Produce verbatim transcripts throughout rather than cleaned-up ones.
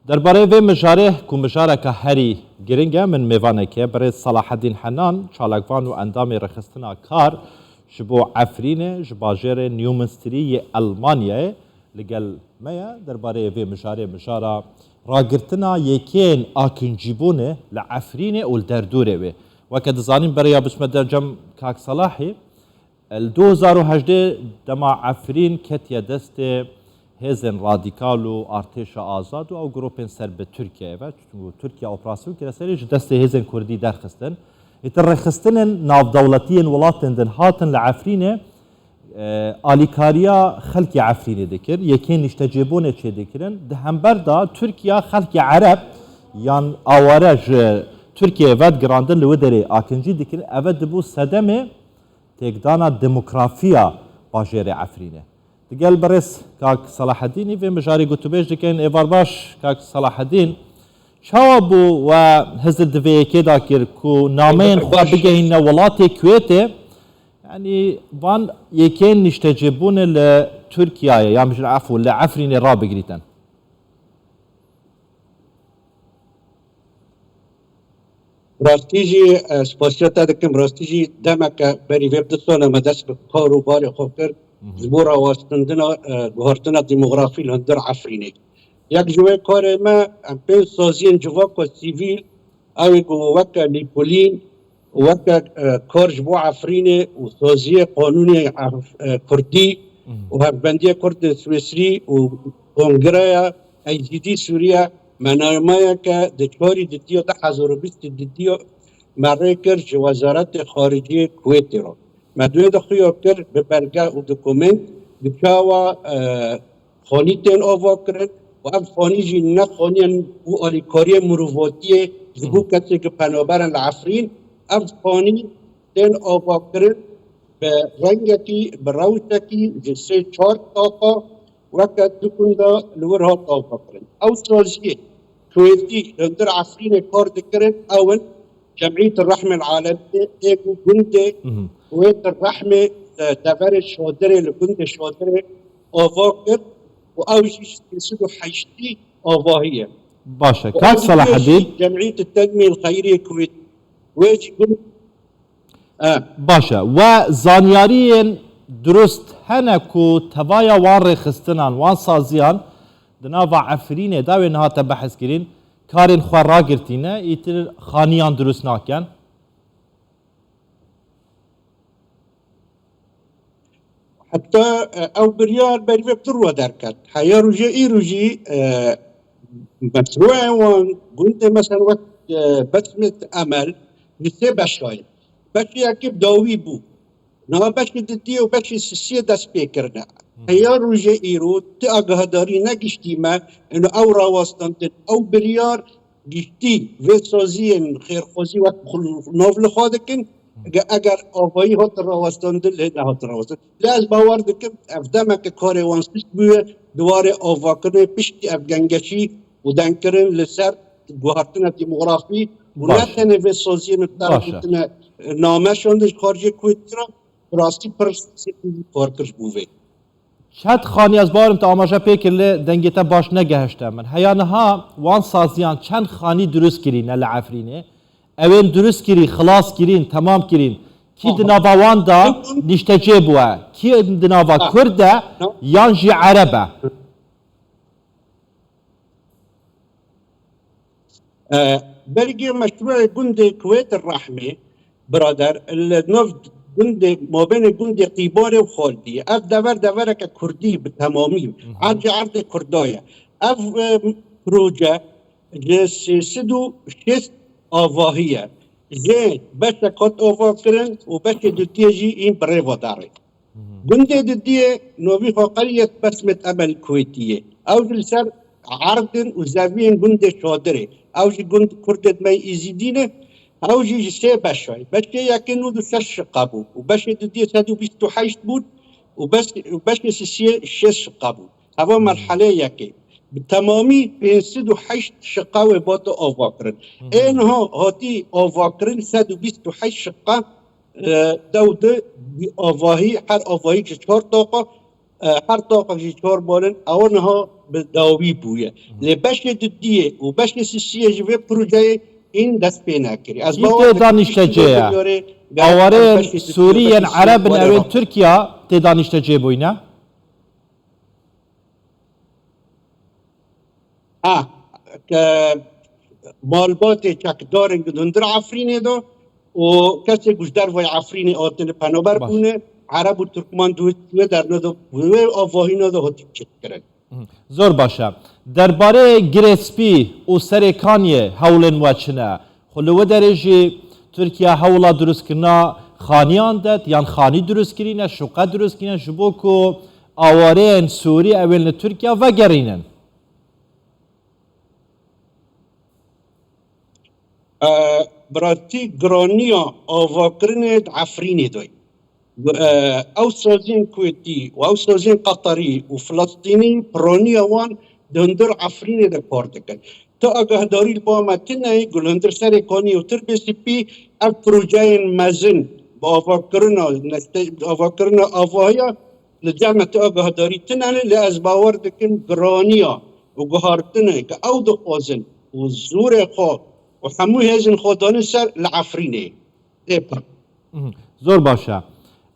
Derbarê vê mijarê ku mijareke herî giring e, min mêvanekê birêz Selahedîn Henan, çalakvan û endamê rêxistina Kar ji bo Efrînê ji bajêrê Neumünsterî yê Elmanyayê li gel me ye. Derbarê vê mijarê, mijara ragirtina yekên akincîbûnê li Efrînê û li derdorê wê. Weke dizanîn, berê ya biçme dercem kak Selahî, Li du hezar û hejdeh dema Efrîn ketiye destê hêzên radîkal û artêşa azad û ew gropên ser bi Tirkiyeyê ve, çunku Tirkiye operasyon kire serê, ji destê hêzên kurdî derxistin. Îtir rêxistinên navdewletiyên welatên din hatin li Efrînê, e, alîkariya xelkê Efrînê dikir, yekê niştecêbûnê çêdikirin. Di hember de Tirkiye xelkê Ereb yan aware ji Tirkiyeyê vedigirandin, li wê derê akincî dikirin. Eve dibû sedemê têkdana demografiya bajêrê Efrînê. Digel birêz kak Selahedînî vê mijarî gotûbêj dikin. Êvar baş, kak Selahedîn. Çawa bû we hizir di vê yekê de kir ku nameyên xwe bigehîne welatê Kuwêtê? Yanî van yekên niştecêbûnê li Tirkiyeyê, yan bijin efû, li Efrînê rabigirîtin. Rastî jî e, spasiya te dikim, rastî jî demeke berî vê du sala me dest bi kar û barê xwe kir ji bo rawestandina e, guhertina demografî li hundir Efrînê. Yek ji wê karê me, em pênc saziyên civaka sivîl, ew ê ku weke lêkolîn, weke e, kar ji bo Efrînê û saziyê qanûnê Ef- e, kurdî û hevbendiya kurdên Swêsrî û Kongreya Êzîdî Sûriye, me nameyeke di çarî didiya du hezar û bîst didiya me rê kir ji Wezaretê Xariciyê Kuwêtê re. Me di wê de xuya kir bi belge û dokument bi çawa e, xanî tên ava kirin û ev xanî jî ne xaniyên û alîkariyên mirovatiyê ji bo kesê ku penaber in li Efrîn, ev xanî tên ava kirin bi rengekî, bi rewşekî ji sê çar taxa weke du gunda li wir hat ava kirin. Ew saziyê Kuwêtî li hundir Efrînê kar dikirin, ew in Cemîyet Rehmê Alemî ê ku gundê Kuwêt Rehmê e, deverê Şadirê li gundê Şadirê ava kir û ew jî sê sed û heştî avahî ye. Baş e. Kak Selahedîn. Cemîyet Tenmîyê Xeyrî Kuwêt wê jî gund e. Baş e. We zanyariyên dirust hene ku tevaya wan rêxistinan, wan saziyan di nava Efrînê de wê niha te behs kirîn, karên xwe ragirtîne, îtir xaniyan dirust nakin? Heta e, ew biryar berî vê pirwa derket. Heya rojê îro jî e, meşrûyên wan gundê, mesela wek e, Besmet Emel, ji sê beşa ye. Beşê yekê bi dawî bû. Niha beşê didiyê û beşê sisiyê dest pê kirine. Heya rojê îro ti agahdarî negiştî me, ino ew rawestandin, ew biryar giştî vê saziyên xêrxwazî wek xul-, nav li xwe dikin, ge-, eger avayî hatin rawestandin, lê nehatin rawestandin. Lê ez bawer dikim, ev demeke karê wan sist bûye, di warê avakirinê piştî ev gengeşî û dengkirin li ser guhertina demografî û ne Baş. tenê vê saziyê min Baş e. derdiketine name şandin ji xaricê Kuwêtî re, bi rastî pir sêkî kar kir ji bo vê. Çend xanî, ez bawerim te amaje pê kir, lê dengê te baş negehişte min. Heya niha wan saziyan çend xanî dirust kirîne li Efrînê? Ewên dirust kirî, xilas kirîn, temam kirîn. Kî di Aha. nava wan de Hı hı. niştecê bûye? Kî di nava Ha. Kurd e Ha. yan jî Ereb e? E, Belgê meşrûyê gundê Kuwêt Rehmê, birader, li nav gundê, mabênê gundê Qîbarê û Xaldiyê. Ev dever devereke kurdî bi temamî, Hı hı. erdê erdê kurda ye. Ev e, proje ji sê sed û şêst avahî ye. Jê beşek hat ava kirin û beşê dutiyê jî în bi rê ve derê. Gundê didiyê novî xwe qeliyet Besmet Emel Kuwêtiyê. Ew jî li ser erdin û zeviyên gundê Şadirê. Ew jî gund Kurdê me Îzîdî ne. Ew jî ji sê beşay. Beşê yekê nod û şeş şiqa bû û beşê didiyê sed û bîst û heşt bûn û bes-, û beşê sisiyê şêst şiqa bû. Heva merhelê yekê. Bi temamî pênc sed û heşt şiqa wê bate avakirin. Ê niha hatî avakirin sed û bîst û heşt şiqa e, dew di bi avahî, her avahî ji çar taqa, e, her taqa jî çar bal in. Ewa niha bi dawî bûye. Lê beşê didiyê û beşê sisiyê ji vê projeyê hîn dest pê nekirî. Ez Kî bawer tê dikim danîştecê piştî vê ye? Biryarê gerek Awareyên beşê didiyê û Sûrî yên beşê sisiyê Ereb in were ew ên rabe. Tirkiya tê danîştecê bûyne? Ha, ke malbatê çekdarên di hundir Efrînê de û kesê ku ji dervayê Efrînê hatine penober Baş. Bûne, Ereb û Tirkman di wê, wê dernê de, wê avahîna de hatî çêkirin. Mhm. Zor baş e. Derbarê Girê Spî û Serê Kaniyê hewlên we çi ne? Xwe li wê derê jî Tirkiye hewla dirustkirina xaniyan det, yan xanî dirustkirîne, şuqe dirustkirîne, ji bo ku awareyên Sûrî ewên li Tirkiye vegerînin. E, bi rastî giraniya avakirinê di Efrînê de ye. E, ew saziyên Kuwêtî û ew saziyên Qeterî û Filistînî piraniya wan di hundir Efrînê de kar dikin. Ti agahdarî li ba me tune ye, ku li hundir Serê Kaniyê û Tirbê Spî ev projeyên mezin bi avakirina, neste-, avakirina avahiya li cem me ti agahdarî tune ne, lê ez bawer dikim giraniya û guhartinê ku ew dixwazin û zorê xwe û hemû hêzên xwe danin ser li Efrînê. Tê pir. Mhm. Zor baş e.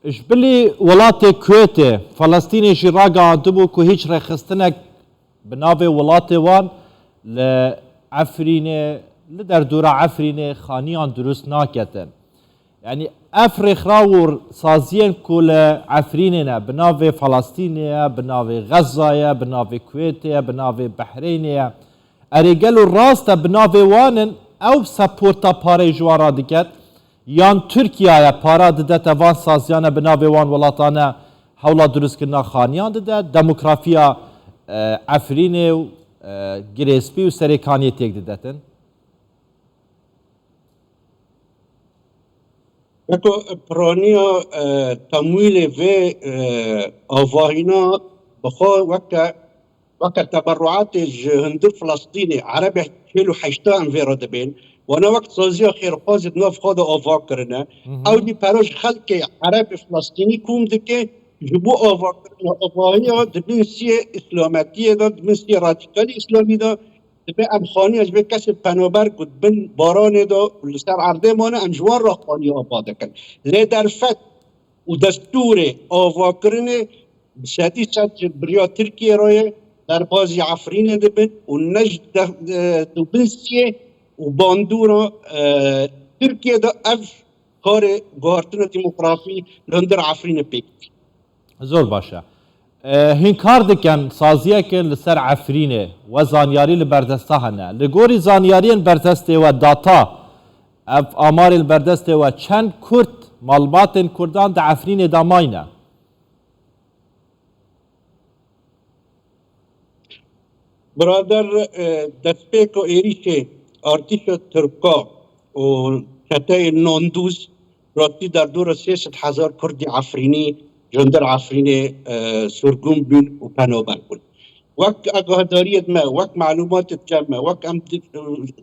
Ji bilî welatê Kuwêtê, Felestînê jî ragihandibû ku hîç rêxistinek bi navê welatê wan li Efrînê, li derdora Efrînê xaniyan dirust naketin. Yanî ev rêxraw û saziyên ku li Efrînê ne, bi navê Felestînê ye, bi navê Xezza ye, bi navê Kuwêtê ye, bi navê Behreynê ye. Erê gelo rast e bi navê wan in, ew seporta pareyê ji wan re diket? Yan Tirkiye ye para didete van saziyan e bi navê wan welatan e hewla dirustkirina xaniyan dide, demografiya, e, Efrînê û, e, Girê Spî û Serê Kaniyê têk didetin? Weko piraniya, e, temwîlê vê, e, avahîna bi xwe weke, weke teberruatê ji hundir Filistînê, Erebê çil û heşta em vê re dibên. Wana wek saziya xêrxwazê di nav xwe de ava kirine. Hı hı. Ew jî pere ji xelkê Erebê Filistînî kom dike, ji bo avakirina avahiya di bin siyê îslametiyê de, di bin siyê radîkalî îslamî de, dibe em xaniya ji vê kesê penaber ku di bin baranê de û li ser erdê mane, em ji wan re xaniya ava dikin. Lê derfet û destûrê avakirinê bi sedî sed ji biriya Tirkiyê re ye, derbazî Efrînê dibin û ne ji de-, e, di bin siyê û bandora, e, Tirkiyê de ev karê guhartina demografî li hundir Efrînê pêk tî. Zor baş e. E, hûn kar dikin saziyeke li ser Efrînê we zanyarî li berdesta hene. Li gorî zanyariyên berdestê we, data, ev amarên li berdestê we, çend Kurd, malbatên Kurdan di Efrînê de mayne? Birader, e, destpêka êrîşê artîşa Tirka û çeteyên nandûz rastî derdora sê sed hezar Kurdî Efrînî, ji hundir Efrînê, e, sirgûn bûn û penaber bûn. Wek agahdariyê me, wek malûmatê me, wek em di-,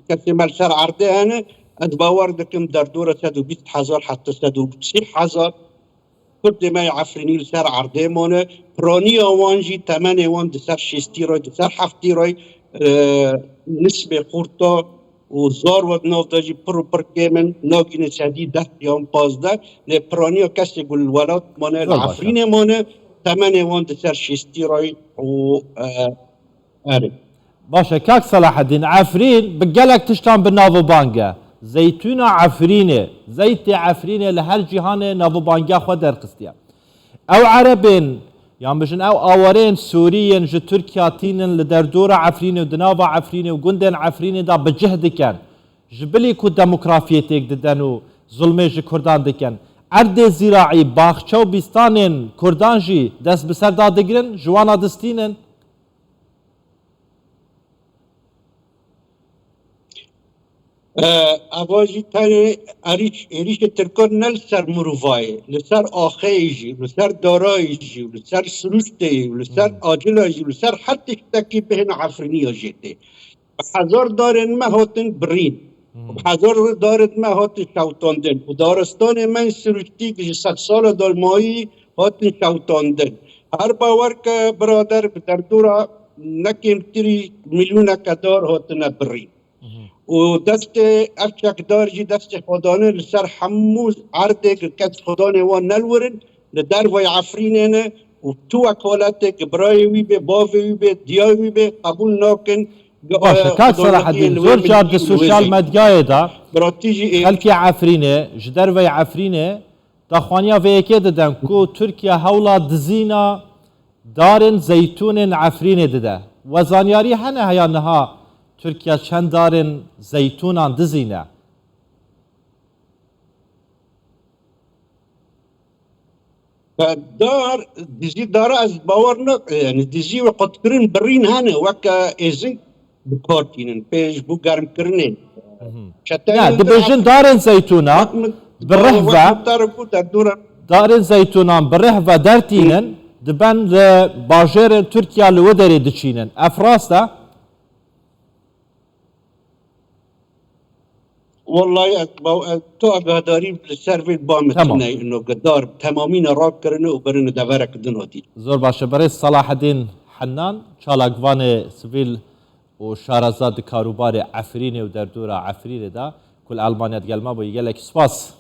kesê me li ser erdê hene, ez bawer dikim derdora sed û bîst hezar heta sed û sî hezar Kurdê me yê Efrînî li ser erdê mane. Piraniya wan jî, temenê wan di ser şêstî re, di ser heftî re, e, nisbê xurt e û zar we di nav de jî pir û pir kêm in, nagîne sedî deh yan pazdeh. Lê piraniya kesê ku li welat mane, li Zor baş e. Efrînê mane, temenê wan di ser şêstî re û, e, Erê. Baş e, kak Selahedîn, Efrîn bi gelek tiştan bi nav û bang e. Zeytûna Efrînê, zeytê Efrînê li her cîhanê nav û bangiya xwe derxistiye. Ew Erebên, yan bijin ew awareyên Sûrî yên ji Tirkiya tînin li derdora Efrînê û di nava Efrînê û gundên Efrînê de bi cih dikin. Ji bilî ku demografiyê têk didin û zulmê ji Kurdan dikin. Erdê zîraî, baxçe û bîstanên Kurdan jî dest bi ser da digirin, ji wana distînin. E, eva jî tenê erîş-, êrîşê Tirkan ne li ser mirovayê, li ser axeyê jî, li ser darayê jî, li ser sirûştê jî, li ser Hmm. acila jî, li ser her tiştekî bihêne Efrîniya jê tê. Bi hezar darên me hatin birîn. Hmm. Bi hezar darên me hatin şewitandin. Û daristanê me sirûştî ji sedsala dalmayî hatin şewitandin. Her bawer ke birader bi derdora ne kêmtirî milyoneke dar hatine birîn. Û destê ev çekdar jî destê Xwedanê li ser hemû erdê kes Xwedanê wan nelwirin, li dervayê Efrînê ne û tu wekaletê ki birayê wî bê, bavê wî bê, diyayê wî bê, qebûl nakin. Baş e, kak Selaheddîn, zor car di sosyal medyayê de xelkê Efrînê, ji derveyê Efrînê, daxwaniya vê yekê didin ku Tirkiye hewla dizîna darên zeytûnên Efrînê dide. We zanyarî hene heya niha Tirkiye çend darên zeytûnan dizîne? Dar, dijî dara ez bawer nakim, yani dijî we qutkirin birîn hene, weke êzing bi kar tînin, pê ji bo germkirinê. Çeteyên Ya, dibêjin darên zeytûna bi rih ve, darên zeytûnan bi rih ve dertînin, diben li bajêrên Tirkiye li wê derê diçînin. Ev rast e? Wallahî ez, ez tu agadarî li ser vê ba min Tamam. tune, ino dar temamî ne rakirine û birine deverek din hatî. Zor baş e. Birêz Selahedîn Hennan, çalakvanê sivîl û şareza di karûbarê Efrînê û derdora Efrînê de ku li Elmanya digel me bû. Gelek spas.